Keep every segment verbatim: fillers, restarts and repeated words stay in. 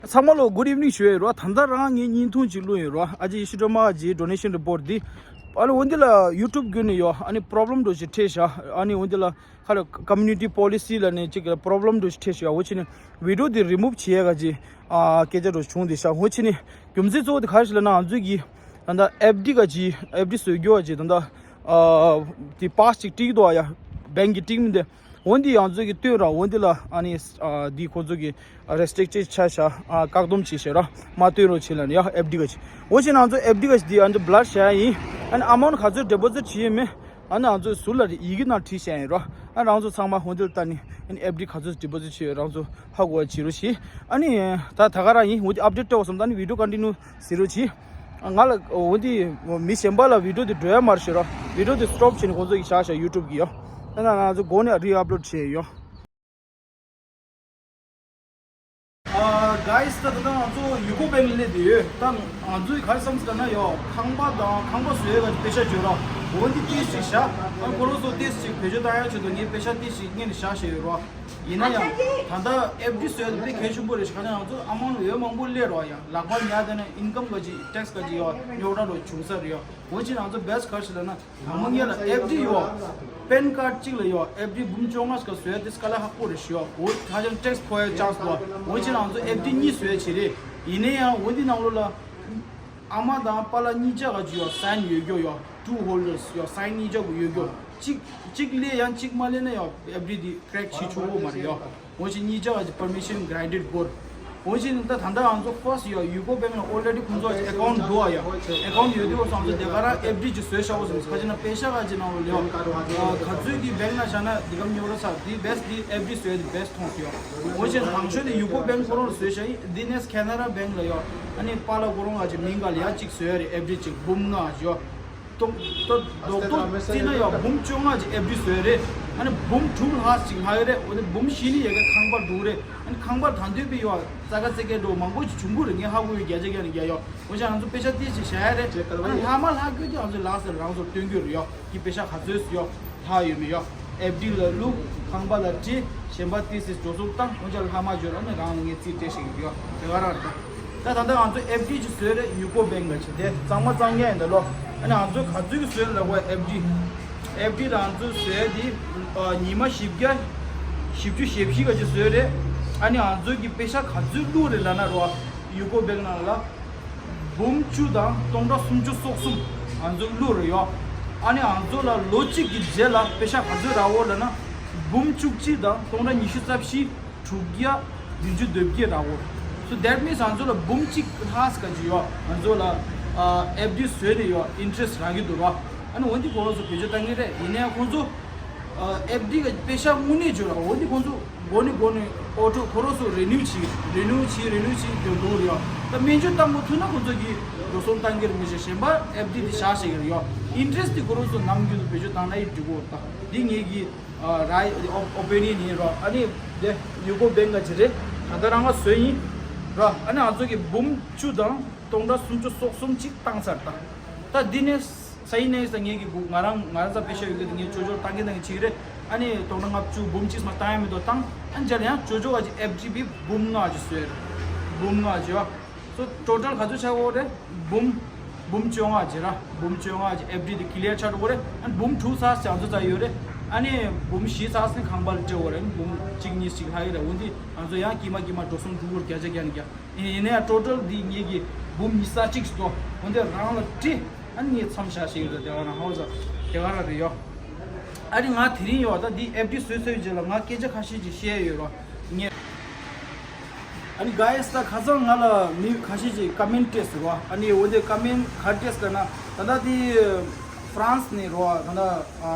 ཚང་མ་ལ་good evening ཞུ་ཡ་ཡོད་རོ། ད་ལྟ་རང་ངས་བརྙན་ཐུང་ཅིག་བླུགས་ཡོད་རོ། ཨ་ཅེ་ཡེ་ཤེས་སྒྲོལ་མ་གི་donation report འདི། ཨ་ནི་འོ་འདི་ལ་YouTube བརྒྱུད་ནས་ཡོ། ཨ་ནི་problem འདྲ་ཞིག་འཕྲད་ཤག་ཨ་ནི་འོ་འདི་ལ་ཁ་ལ་community policy ལ་ནས་ཅིག་problem འདྲ་ཞིག་འཕྲད་ཤག་འོ་ཅི་ནི་video འདི་remove བྱེད་ཡ་ག་ཅི་ཨ་སྐད་ཆ་འདྲ་བྱུང་འདི་ཤག་འོ་ཅི་ནི་རྒྱུ་མཚན་གཙོ་བོ་དེ་ག་རེ་ཞིག་ལབ་ན་ང་ཚོས་ཀྱི་ད་ལྟ་FD ག་ཅི་FD བཟོ་རྒྱུ་ག་ཅི་ད་ལྟ་ཨ་དེ་pass ཅིག་སྤྲད་འདུག་ཨ་ཡ། bank གི་སྤྲད་མི་འདི། འོན་ཏེ་ང་ཚོས་ཀྱི་སྟོན་ར་འོན་ཏེ་ལ་ཨ་ནི་ཨ་འདི་ཁོ་ཚོ་གི་restricted ཆ་བཞག་ཨ་བཀག་སྡོམ་བྱེད་བྱེད་ར་མ་སྟོན་རོགས་བྱེད་ལ་ནི་ཡ་FD ག་ཅི། འོ་ཅི་ང་ཚོ་FD ག་ཅི་འདི་ཨ་ནི་block བྱ་ཡ་ཡིན། ཨ་ནི་amount ག་ཚོད་deposit བྱེད་ཡོད་མེད་ཨ་ནི་ང་ཚོས་ཟུར་ལ་ཡི་གེ་ནང་བྲིས་བྱ་ཡིན་ར། ཨ་རང་ཚོ་ཚང་མ་འོན་ཏེ་ལ་ལྟ་ནི་ཨ་ནི་FD ག་ཚོད་deposit བྱེད་ཡོད་རང་ཚོ་ཧ་གོ་བ་བྱེད་རོགས་བྱེད། ཨ་ནི་ད་ད་ག་རང་ཡིན། འོ་དེ་update སྤྲད་འོ་སོང་། ད་ནི་video continue ཟེར་རོགས་གྱིས། ང་ལ་འོ་འདི་མི་གཞན་པ་ལ་video འདི་འགྲོ་ཡ་མ་རེད་ཤེས་རོགས། video འདི་stop བྱས་ནས་ཁོང་ཚོ་གིས་བཞག་བཞག YouTube གི་ཡོ། ད་ང་ང་ཚོ་སྒོ་ནས་re-upload བྱས་ཡོ། ཨ་guys ད་ད་ང་ཚོ་ཡུ་ཀོ་bank སླེབས་བསྡད་ཡོད། ད་ང་ཚོས་ག་རེ་བསམ་ཟེར་ན་ཡོ་ཁང་པ་དང་ཁང་པ་བཟོ་ཡ་ག་པེ་ཤ་བརྗོད་རོགས། འོ་འདི་ཏིས་ཅིག་བཞག་ཨ་ཁོ་རང་ཚོ་ཏིས་ཅིག་བེད་སྤྱོད་བཏང་ཡ་ཆེད་དུ་ངས་པེ་ཤ་ཏིས་ཅིག་སྔོན་ནས་བཞག་བཞག་ཡོད་རོགས། ཡིན་ན་ཡང་ད་ལྟ་FD བཟོས་ཏེ་དཔེ་གལ་ཆེན་པོ་རེད་ཤག་ཁ་ཅང་ང་ཚོ་amount འོས་མང་པོ་སླེབས་རོགས་ཡ། ལག་པ་ཉར་བསྡད་ན་income ག་ཅིག་tax ག་ཅིག་ཡོ་རྙོག་དྲ་རོ་བྱུང་ས་རེད་ཡོ། འོན་ཀྱང་ང་ཚོ་best ག་རེ་ཞིག་ལབ་ན་དང་པོ་ངེད་ལ་FD ཡོ། pan card གཅིག་ལ་ཡོ་FD འབུམ་བཅོ་ལྔ་ཞིག་བཟོས་ཏེ་དཀའ་ལས་ཁག་པོ་རེད་ཤག་འོ་ཁ་ཅང་tax ཕོག་ཡ་chance འདུག་འོན་ཀྱང་ང་ཚོ་FD གཉིས་བཟོས་བྱས་རེད། ཡིན་ན་ཡང་འོ་འདི་ནང་ལོགས་ལ། ཨ་མ་དང་པཱ་ལགས་གཉིས་ཆ་ག་ཅིག་ཡོ་sign ཡོད་རྒྱུ་ཡོ། two holders ཡོ་sign གཉིས་ཆ་གུ་ཡོད་རྒྱུ། གཅིག་གཅིག་ལས་ཡང་གཅིག་མ་ལས་ན་ཡོ་FD འདི་crack བྱེད་ཆོག་གོ་མ་རེད་ཡོ། འོན་ཀྱང་གཉིས་ཆ་ག་ཅིག་permission granted དགོས། འོན་ཀྱང་ད་ད་ལྟ་ང་ཚོ་first ཡོ་ཡུ་ཀོ་bank ལ་already ཁོང་ཚོ་account འདུག་ཨ་ཡོ། account ཡོད་དུས་ང་ཚོ་དེ་ག་རང་FD ཅིག་བཟོས་བཞག་གོ་བསམ། ཁ་ཅིག་ན་པེ་ཤ་ག་ཅིག་ནང་ལོགས་ལ་ཡོ། ག་ཚོད་ཀྱི་bank ལ་བཞག་ན་འདི་གམ་ཉོ་ར་ས་འདི་best འདི་FD བཟོས་འདི་best མཐོང་སོང་ཡོ། འོན་ཀྱང་དང་ཤོས་དེ་ཡུ་ཀོ་bank ཁོ་རང་ལ་བཟོས་བཞག་ཡིན། འདི་ནས་Canara bank ལ་ཡོ། ཨ་ནི་པཱ་ལགས་ཁོ་རང་ལ་ཅིག་མིང་ག་ལ་ཡ་གཅིག་བཟོས་རེད། FD གཅིག་འབུམ་ལྔ་ཡོ། ཏོག་ཏོག་རྡོག་རྡོག་བརྩིས་ན་ཡོ་འབུམ་བཅོ་ལྔ་ཅིག་FD བཟོས་རེད། ཨ་ནི་འབུམ་དྲུག་ལྷག་ཅིག་ལྷག་ཡོད་རེད། འོ་ནི་འབུམ་བཞི་ནི་ཡ་གི་ཁང་པ་འདུག་རེད། ཨ་ནི་ཁང་པ་ད་འདོད་པའི་ཡོ་རྩ་ཁ་རྩེ་སྐད་འགྲོ་མང་པོ་ཅིག་བྱུང་གི་རེད། ངས་ཧ་གོ་ཡོད་བརྒྱ་ཆ་བརྒྱ་ནས་བརྒྱ་ཡོ། འོ་ཞག་ང་ཚོ་པེ་ཤ་ཏིས་ཅིག་བཞག་ཡ་རེད། ཨ་ནི་ལྷག་མ་ལྷག་རྒྱུ་དེ་ང་ཚོ་ལགས་སེ་རང་ཚོར་སྟོན་རྒྱུ་རེད་ཡོ། གི་པེ་ཤ་ག་ཚོད་ཡོ་ལྷག་ཡོད་མེད་ཡོ། FD ལ་བླུག་ཁང་པ་ལ་སྤྲད་གཞན་པ་ཏིས་ཅིག་འགྲོ་སོང་བཏང་། འོ་ཞག་ལྷག་མ་འབྱོར་ཨ་ནི་རང་ལ་ངས་རྩིས་སྤྲད་ཤེས་ཀྱི་ཡོ། དེ་ག་རང་རེད། ད་ད་ལྟ་ང་ཚོ་FD ཅིག་བཟོས་རེད། ཡུ་ཀོ་bank ལ་ཅིག་དེ་གཙང་མ་གཙང་རྐྱང་ཡིན་ད་ལོ། ཨ་ནི་ང་ཚོ་ག་ཚོད་ཀྱི་བཟོས་ལབ་དགོས་FD། FD ལ་ང་ཚོ་བཟོས་དེ་ཉི་མ་བཞི་བརྒྱ་བཞི་བཅུ་ཞེ་བཞི་ག་ཅིག་བཟོས་རེད། ཨ་ནི་ང་ཚོ་གི་པེ་ཤ་ག་ཚོད་བླུགས་རེད་ལབ་ན་རོ། ཡུ་ཀོ་bank ནང་ལ་འབུམ་བཅུ་དང་སྟོང་ཕྲག་སུམ་ཅུ་སོ་གསུམ་ང་ཚོ་བླུགས་རེད་ཡོ། ཨ་ནི་ང་ཚོ་ལ་ལོ་གཅིག་གི་རྗེས་ལ་པེ་ཤ་ག་ཚོད་རག་འོ་ལབ་ན་འབུམ་བཅུ་གཅིག་དང་སྟོང་ཕྲག་ཉི་ཤུ་རྩ་བཞི། དྲུག་བརྒྱ་བདུན་ཅུ་དོན་བརྒྱད་རག་འོ། So that means ང་ཚོ་ལ་འབུམ་གཅིག་ལྷག་ཙམ་ག་ཅིག་ཡོད། ང་ཚོ་ལ་ཨ་FD བཟོས་ནས་ཡོད་interest རག་གི་འདུག་ར། ཨ་ནི་འོན་ཏེ་ཁོ་རང་ཚོ་བེད་སྤྱོད་བཏང་གི་རེད། ཡིན་ནའི་ཁོང་ཚོ་ཨ་FD གི་པེ་ཤ་དངོས་གནས་བྱོས་ར། འོན་ཏེ་ཁོང་ཚོ་མགོ་ནས་མགོ་ནས་auto ཁོ་རང་ཚོ་renew བྱེད་renew བྱེད་renew བྱེད་དེ་འགྲོ་གི་རེད། ད་སྨན་བཅོས་བཏང་མ་ཐུབ་ན་ཁོང་ཚོ་གིས་འགྲོ་སོང་བཏང་གི་རེད། མི་ཤེས་གཞན་པ་FD དེ་བཞག་བྱེད་ཀྱི་རེད་ཡོད། Interest དེ་ཁོ་རང་ཚོ་ནམ་རྒྱུན་དུ་བེད་སྤྱོད་བཏང་ན་ཡི་འགྲིག་གོ། ད་འདི་ངེད་ཀྱི་ར་opinion ཡིན་ར། ཨ་ནི་དེ་ཡུ་ཀོ་bank ག་ཅིག་རེད། ད་ལྟ་རང་ང་བཟོས་ཡིན་ར། ཨ་ནི་ང་ཚོ་གི་འབུམ་བཅུ་དང་སྟོང་ཕྲག་སུམ་ཅུ་སོ་གསུམ་ཅིག་བཏང་ཚར། ད་ད་འདི་ནས་ས་ཡིན་ནས་ས་ངེད་ཀྱི་གུ་ང་རང་ང་རང་ཚ་པེ་ཤ་ཡོད་གི་དེ་ངས་ཅོ་ཅོ་བཏང་གི་དང་གི་ཅིག་རེད། ཨ་ནི་སྟོང་ཕྲག་ལྔ་བཅུ་འབུམ་གཅིག་མ་བཏང་ཡ་མི་འདུག་བཏང་། ཨ་ནི་འཇལ་ཡང་ཅོ་ཅོ་ག་ཅིག་FD འབུམ་ལྔ་ཅིག་བཟོས་རེད། འབུམ་ལྔ་ཅིག་ཡོད། So total ག་ཚོད་ཆགས་ཡོད་རེད། འབུམ་འབུམ་བཅོ་ལྔ་བྱས་ར། འབུམ་བཅོ་ལྔ་བྱས་FD དེ་clear ཆགས་འགྲོ་གི་རེད། ཨ་ནི་འབུམ་དྲུག་ཚར་ཙམ་ཚོད་ཙམ་ཡོད་རེད། ཨ་ནི་འབུམ་བཞི་ཚར་ཙམ་ཁང་པ་ལ་སྤྲད་ཡོད་རེད། ཨ་ནི་འབུམ་གཅིག་གཉིས་ཤིག་ལྷག་ཡོད་རེད། འོན་ཏེ་ང་ཚོ་ཡང་དཀྱིལ་མ་དཀྱིལ་མ་འགྲོ་སོང་འགྲོ་གི་རེད། བརྒྱ་ཆ་བརྒྱ་ནས་བརྒྱ། ཡིན་ཡིན་ན་ཡང་total འདི་ངེད་ཀྱི་འབུམ་ཉི་ཤུ་རྩ་གཅིག་ཞིག་འདུག་འོན་ཏེ་རང་ལ་སྤྲད། ཨ་ནི་ངས་མཚམས་བཞག་ཤེས་ཡོད་རེད། དེ་ག་རང་ཧ་ཟ་དེ་ག་རང་རེད་ཡོད། ཨ་ནི་ང་དེ་རིང་ཡོད་ད་འདི་FD བཟོས་ཚར་བའི་རྗེས་ལ་ང་སྐད་ཆ་ཁ་ཤས་ཅིག་བཤད་ཡོད་ར། ངས། ཨ་ནི་guys ད་ཁ་སང་ང་ལ་མི་ཁ་ཤས་ཅིག་comment སྤྲད་སོང་བ། ཨ་ནི་འོ་དེ་comment ག་རེ་སྤྲད་ཟེར་ན། ད་ལྟ་དེ་France ནས་རོ། ད་ལྟ་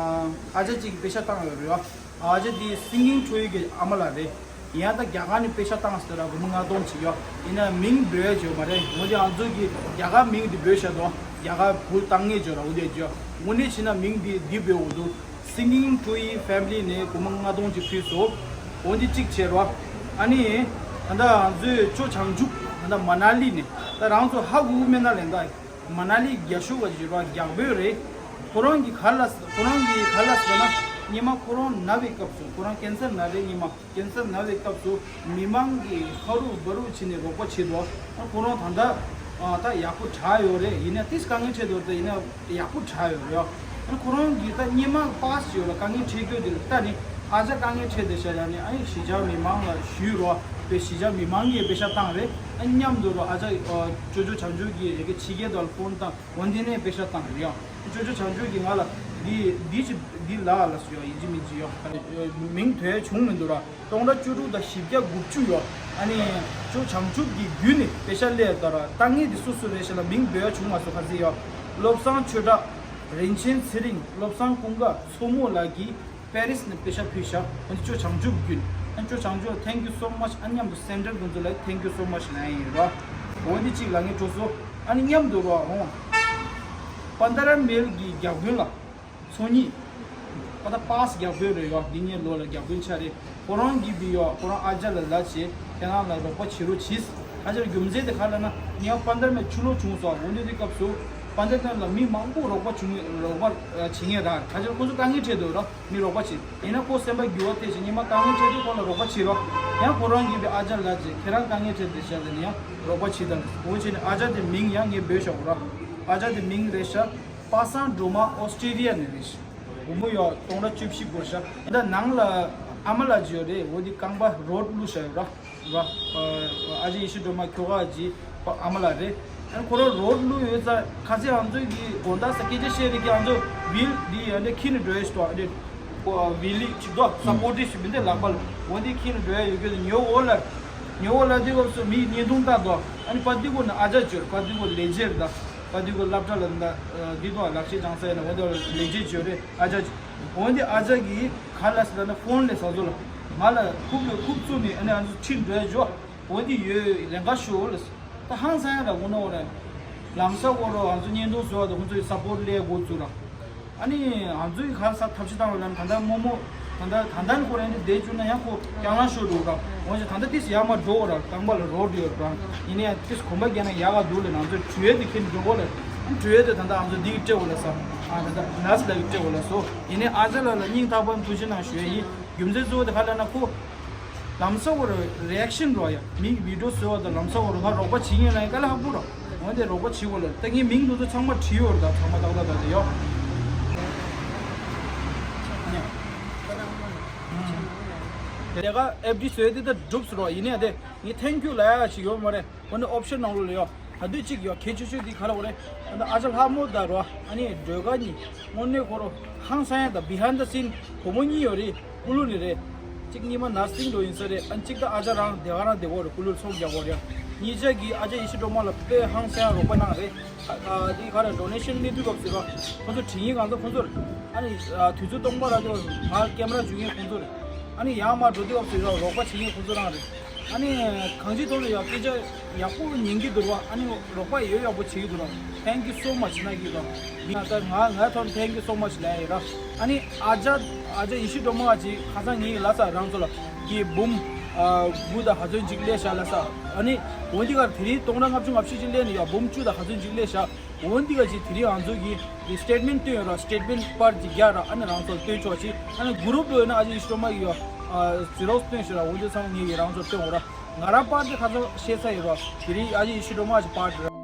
ཨ་ཅག་ཅིག་གིས་པེ་ཤ་བཏང་ཡོད་རེད་བ། ཨ་ཅག་དེ་Singing Toy གི་ཨ་མ་ལགས་རེད། ཡིན་ཡང་ད་རྒྱ་གར་ནས་པེ་ཤ་བཏང་ཟེར་ར་སྒོར་མོ་ལྔ་སྟོང་ཅིག་ཡོད། ཡིན་ན་མིང་འབོད་ཡ་ཅིག་ཡོད་མ་རེད། འོ་དེ་ང་ཚོ་གི་རྒྱ་གར་མིང་དེ་འབོད་བཞག་འདུག་རྒྱ་གར་བུ་བཏང་ངེས་ཅིག་ཡོད་ར། འོ་དེ་ཅིག་ཡོད། དངོས་གནས་བྱས་ན་མིང་དེ་འདི་འབོད་འོ་འདུག Singing Toy family ནས་སྒོར་མོ་ལྔ་སྟོང་ཅིག་ཕུལ་སོང་། འོ་འདི་གཅིག་བྱས་རོ། ཨ་ནི་ད་ལྟ་ང་ཚོའི་ཅོ་བྱང་ཆུབ་ད་ལྟ་མ་ན་ལི་ནས། ད་རང་ཚོ་ཧ་གོ་གི་མེད་ན་ལན་ད། མ་ན་ལི་རྒྱ་ཤོག་ག་ཅིག་རོ། རྒྱ་བོད་རེད། ཁོ་རང་གི་ག་ལ་ཁོ་རང་གི་ག་ལ་ཟེར་ན། སྔོན་མ་ཁོ་རང་ན་བའི་སྐབས་སུ། ཁོ་རང་ཀེན་སར་ན་རེད། སྔོན་མ་ཀེན་སར་ན་བའི་སྐབས་སུ་མི་མང་གིས་ཧ་རུ་བ་རུ་བྱས་ནས་རོགས་པ་བྱས་འདུག་ཨ་ཁོ་རང་ད་ལྟ་ཨ་ད་ཡག་པོ་དྲག་ཡོད་རེད། ཡིན་ན་ཏིས་དཀའ་ངལ་འཕྲད་འདུག་ད་ཡིན་ན་ཡག་པོ་དྲག་ཡོད་རེད། ཨ་ཁོ་རང་གིས་ད་སྔོན་མ་པཱས་ཡོད་ལ་དཀའ་ངལ་འཕྲད་རྒྱུ་དེ་ལ་ལྟ་ནས། ཨ་ཅག་དཀའ་ངལ་འཕྲད་བསྡད་ཤག་ཡ་ནས། ཨ་ནི་གཞིས་ཆགས་མི་མང་ལ་ཞུས་རོགས། པའི་གཞིས་ཆགས་མི་མང་གིས་པེ་ཤ་བཏང་རེད། ཨ་མཉམ་དུ་རོགས། ཨ་ཅག་ཅོ་ཅོ་བྱང་ཆུབ་ཀྱིས་ཡ་གི་ཕྱི་རྒྱལ་དུ་ཕོན་བཏང་། འོན་ཏེ་ནས་པེ་ཤ་བཏང་རེད་ཡ། ཅོ་ཅོ་བྱང་ཆུབ་ཀྱིས་ང་ལ་འདི་འདི་ཅི་འདི་ལ་ལ་སུ་ཡ་ཡིན་གཅིག་མིན་གཅིག་ཡ། མིང་འདོན་ཡ་བྱུང་མི་འདུག་ར། སྟོང་ཕྲག་བཅུ་དྲུག་དང་བཞི་བརྒྱ་དགུ་བཅུ་ཡ། ཨ་ནི་ཅོ་བྱང་ཆུབ་ཀྱི་བརྒྱུད་ནས་པེ་ཤ་སླེབས་ད་ར། ད་ངས་འདི་སུ་སུ་རེད་ཤག་ལ་མིང་འདོན་ཡ་བྱུང་མ་སོང་། ཁ་ཚིག་ཡ། བློ་བཟང་ཆོས་གྲགས། རིན་ཆེན་ཚེ་རིང་། བློ་བཟང་ཀུན་དགའ། མཚོ་མོ་ལགས་ཀྱིས་པེ་རིས་ནས་པེ་ཤ་ཕུལ་ཤག་འོན་ཏེ་ཅོ་བྱང་ཆུབ་བརྒྱུད། ཨ་ཅོ་བྱང་ཆུབ། Thank you so much། ཨ་མཉམ་དུ་སེན་ཊར་ཀུན་ཚོ་ལ་Thank you so much་ལབ་ཡིན་ར། འོན་ཏེ་གཅིག་ལ་ངས་འགྲོ་སོ། ཨ་ནི་མཉམ་དུ་ར་འོང་། པན་དར་མེལ་གྱི་བརྒྱ་དཔོན་ལ་ཚོགས་གཉིས། པ་ད་པཱས་བརྒྱ་དཔོན་རེད་ཡ། འདི་ངའི་ལོ་ལ་བརྒྱ་དཔོན་ཆགས་རེད། ཁོ་རང་གིས་བི་ཡ། ཁོ་རང་ཨ་ཅག་ལ་ལབ་བྱས། ཁྱེད་རང་ལ་རོགས་པ་བྱེད་རོགས་གྱིས། ཨ་ཅག་རྒྱུ་མཚན་དེ་ག་ལབ་ན། ངའི་པན་དར་མེལ་ཕྱི་ལོགས་བྱུང་སོང་། འོན་ཏེ་དེ་སྐབས་སུ་པན་དར་མེལ་ལ་མི་མང་པོ་རོགས་པ་བྱུང་། རོགས་པ་བྱེད་མཁན་རག་ཨ་ཅག་ཁོ་ཚོ་དཀའ་ངལ་འཕྲད་འདུག་ར། མི་རོགས་པ་བྱེད། ཡིན་ན་ཁོ་སེམས་པ་འགྱུར་བ་ཐེབས་ཤིང་། སྔོན་མ་དཀའ་ངལ་འཕྲད་དུས་ཁོ་ལ་རོགས་པ་བྱེད་རོགས། ཡང་ཁོ་རང་གིས་བི་ཨ་ཅག་ལ་ལབ་བྱས། ཁྱེད་རང་དཀའ་ངལ་འཕྲད་དེ་ཤག་ལབ་ནས་ཡང་རོགས་པ་བྱེད་དང་། འོ་བྱས་ནས་ཨ་ཅག་དེ་མིང་ཡང་ངས་འབོད་བཞག་གོ་ར། ཨ་ཅག་དེ་མིང་རེད་ཤག་པ་སངས་སྒྲོལ་མ། ཨོ་སི་ཀྲི་ལི་ཡ་ནས་རེད་ཤག་བུ་མོ་ཡ། སྟོང་ཕྲག་བཅུ་བཞི་འགོར་ཤག་འདི་ནང་ལ་ཨ་མ་ལགས་ཅིག་ཡོད་རེད། འོ་འདི་རྐང་པ་རོ་བླུགས་བཞག་ཡོད་ར། ར། ཨ་ཅག་ཡེ་ཤེས་སྒྲོལ་མ་ཁྱོ་ག་གི་ཨ་མ་ལགས་རེད། ཨ་ཁོ་རང་རོ་བླུགས་ཡོད་ཙང་། ཁ་སང་ང་ཚོ་གི་དགོང་དག་ས་སྐད་ཆ་བཤད་རེས་ཀྱི་ང་ཚོ་བིལ་འདི་ཡ་འདི་འཁྱེར་ནས་འགྲོ་ཡ་ཞིག་འདུག་འདི་ཁོ་བིལ་ལི་ཅིག་འདུག་སཔོར་ཊི་ཞིག་མི་འདི་ལག་པ་ལ། འོ་འདི་འཁྱེར་ནས་འགྲོ་ཡ་ཡོད་ཀྱི་འདུག་ཉོ་འོ་ལ། ཉོ་འོ་ལ་འདི་སྐབས་སུ་མིས་བརྙན་ཐུང་ལྟ་འདུག་ཨ་ནི་པ་འདི་གོ་ནི་ཨ་ཅག་ཅིག་ཡོད་རེད། པ་འདི་གོ་ལས་བྱེད་རེད་ད། པ་འདི་གོ་སློབ་གྲྭ་ལ་འདི་འདི་དང་ལག་ཤེས་སྦྱང་ས་ཡིན་ན། འོ་འདི་ལས་བྱེད་ཅིག་ཡོད་རེད། ཨ་ཅག་ཅིག་འོ་འདི་ཨ་ཅག་གིས་ག་ལབ་ཟེར་ན། ཕོན་ལས་ཟ་ཟོ་ལ་ང་ལ་ཁུག་ལ་ཁུག་བཙུགས་ནས། ཨ་ནི་ང་ཚོ་ཁྲིད་འགྲོ་ཡ་འཇོ། འོ་འདི་ཡོད་ལན་ཁ་ཤོར་ལ། ད་ཧང་སང་ཡ་ལ་དགོས་ན། འོ་རེད། ལམ་ས་གོ་རོ་ང་ཚོ་བརྙན་ཐུང་བཟོ་བ་དང་ཁོང་ཚོའི་སཔོར་ཊི་ལས་འགོ་བཙུགས་ར། ཨ་ནི་ང་ཚོའི་ག་ས་ཐབས་ཤེས་བཏང་བ་ལ་ད་ལྟ་རྨོ་མོ་ད་ལྟ་ད་ལྟ་ནི་ཁོ་རང་འདི་བསྡད་བཅུག་ན་ཡང་ཁོ་རྐྱང་ལང་ཤོར་འགྲོ་ར། འོ་ཅི་ད་ལྟ་ཏིས་ཡར་མར་འགྲོ་ར། རྐང་པ་ལ་རོ་འདི་ཡོད་ར། ཡིན་ནའི་ཡང་ཏིས་གོམ་པ་རྒྱག་ན་ཡག་ག་འདུག་ལ། ང་ཚོ་དྲི་བ་འདི་ཁྱེར་འགྲོ་གོ་ལ། དྲི་བ་འདི་ད་ལྟ་ང་ཚོ་འདི་གི་སྤྲད་གོ་ལ་ས། ཨ་ད་ལྟ་ནར་སི་ལ་གི་སྤྲད་གོ་ལ་སོ། ཡིན་ནའི་ཨ་ཅག་ལགས་ལ་སྙིང་ཐག་པ་ནས་ཐུགས་རྗེ་གནང་ཞུ་ཡ་ཡིན། རྒྱུ་མཚན་གཙོ་བོ་དེ་ག་ལབ་ན་ཁོ། ལམ་སང་བར་རི་ཨེག་ཤན་རོ་ཡ། མིག་བི་ཌིའོ་བཟོ་བ་དང་ལམ་སང་བར་ང་རོགས་པ་བྱེད་མཁན་ལ་ཡང་དཀའ་ལས་ཁག་པོ་ར། འོན་ཏེ་རོགས་པ་བྱེད་དགོས་ལ། ད་ངའི་མིང་དེ་ཚོ་ཚང་མ་བྲིས་ཡོད་ར། ད་ཚང་མ་ཏག་ཏག་ཏག་ཏག་ཡོད། དེ་ག་ཨེཕ་ཌི་བཟོས་དེ་ད་འགྲུབ་སོང་ར། ཡིན་ནའི་དེ་ངས་ཐེང་ཀིའུ་ལབ་ཡ་ཞིག་ཡོད་མ་རེད། འོན་ཏེ་ཨོབ་ཤན་ནང་ལོགས་ལ་ཡོད། ད་དུས་གཅིག་ཡོད་གལ་ཆེ་ཤོས་དེ་ག་ལ་འོ་རེད། ད་ཨ་ཅག་ལྷ་མོ་དང་རོ། ཨ་ནི་སྒྲོལ་དཀར་གཉིས་དངོས་གནས་ཁོ་རོ་ཧང་སང་ཡ་དང་། བི་ཧའིན་ཌི་སིན་བུ་མོ་གཉིས་ཡོད་རེད། ཀུ་ལུ་ནས་རེད། གཅིག་གཉིས་མ་ནར་སིང་འགྲོ་ཡིན་ས་རེད། ཨ་གཅིག་ད་ཨ་ཅག་རང་དེ་ག་རང་བསྡད་ཡོད་རེད། ཀུ་ལུ་ཚོང་རྒྱག་གི་ཡོད་རེད། གཉིས་ཆ་གིས་ཨ་ཅག་ཡེ་ཤེས་སྒྲོལ་མ་ལ་དཔེ་ཧང་སང་ཡ་རོགས་པ་གནང་རེད། ཨ་དེ་ག་རེ་ཌོ་ནེ་ཤན་སླེབས་དུས་སྐབས་སུ་ར། ཁོ་ཚོ་དྲི་ངན་གང་ཚ་ཁོ་ཚོ་རེད། ཨ་ནི་དུས་ཚོད་སྟོང་པ་ར་དེ་ང་ཀེམ་ར་འཇུ་མཁན་ཁོ་ཚོ་རེད། ཨ་ནི་ཡར་མར་འགྲོ་དུས་སྐབས་སུ་ར་རོགས་པ་བྱེད་མཁན་ཁོ་ཚོ་རང་རེད། ཨ་ནི་གང་ཅིའི་ཐོག་ནས་ཡང་སྐད་ཆ་ཡག་པོ་ཉན་གྱི་འདུག་ར། ཨ་ནི་རོགས་པ་ཡོད་ཡག་པོ་བྱེད་ཀྱི་འདུག་ར། Thank you so much ལབ་ཀྱི་འདུག་མི་ང་ད་ང་ང་ཐོག་Thank you so much ལབ་ཡ་ཡིན་ར། ཨ་ནི་ཨ་ཅག་ཨ་ཅག་ཡེ་ཤེས་སྒྲོལ་མ་ཅིག་ཁ་སང་ངས་ལབ་ས་རང་ཚོ་ལ། ཀི་འབུམ་ཨ་དགུ་དང་ག་ཚོད་ཅིག་སླེབས་ཤག་ལབ་ས། ཨ་ནི་འོན་ཏེ་གར་དེ་རིང་སྟོང་ཕྲག་ལྔ་བཅུ་ང་བཞི་ཅིག་སླེབས་ནས་ཡ་འབུམ་བཅུ་དང་ག་ཚོད་ཅིག་སླེབས་ཤག་འོན་ཏེ་ག་ཅིག་དེ་རིང་ང་ཚོ་གི་དེ་སི་ཊེཊ་མེནཊ་བཏོན་ཡོད་ར། སི་ཊེཊ་མེནཊ་པར་ཅིག་རྒྱག་ར། ཨ་ནི་རང་ཚོར་སྟོན་ཆོག་ཅིག་ཨ་ནི་གུ་རུབ་ལོ་ཡིན་ན་ཨ་ཅག་ཡེ་ཤེས་སྒྲོལ་མ་གི་ཡོད། ཨ་ཛི་རོག་སི་སྟོན་ཤག་ར། འོན་ཏེ་ཚང་མ་ངས་ཀྱིས་རང་ཚོར་སྟོན་འོ་ར། ང་རང་པར་དེ་ཁ་སང་བཤད་ཚར་ཡོད་ར། དེ་རིང་ཨ་ཅག་ཡེ་ཤེས་སྒྲོལ་མ་ཅིག་པར་ར།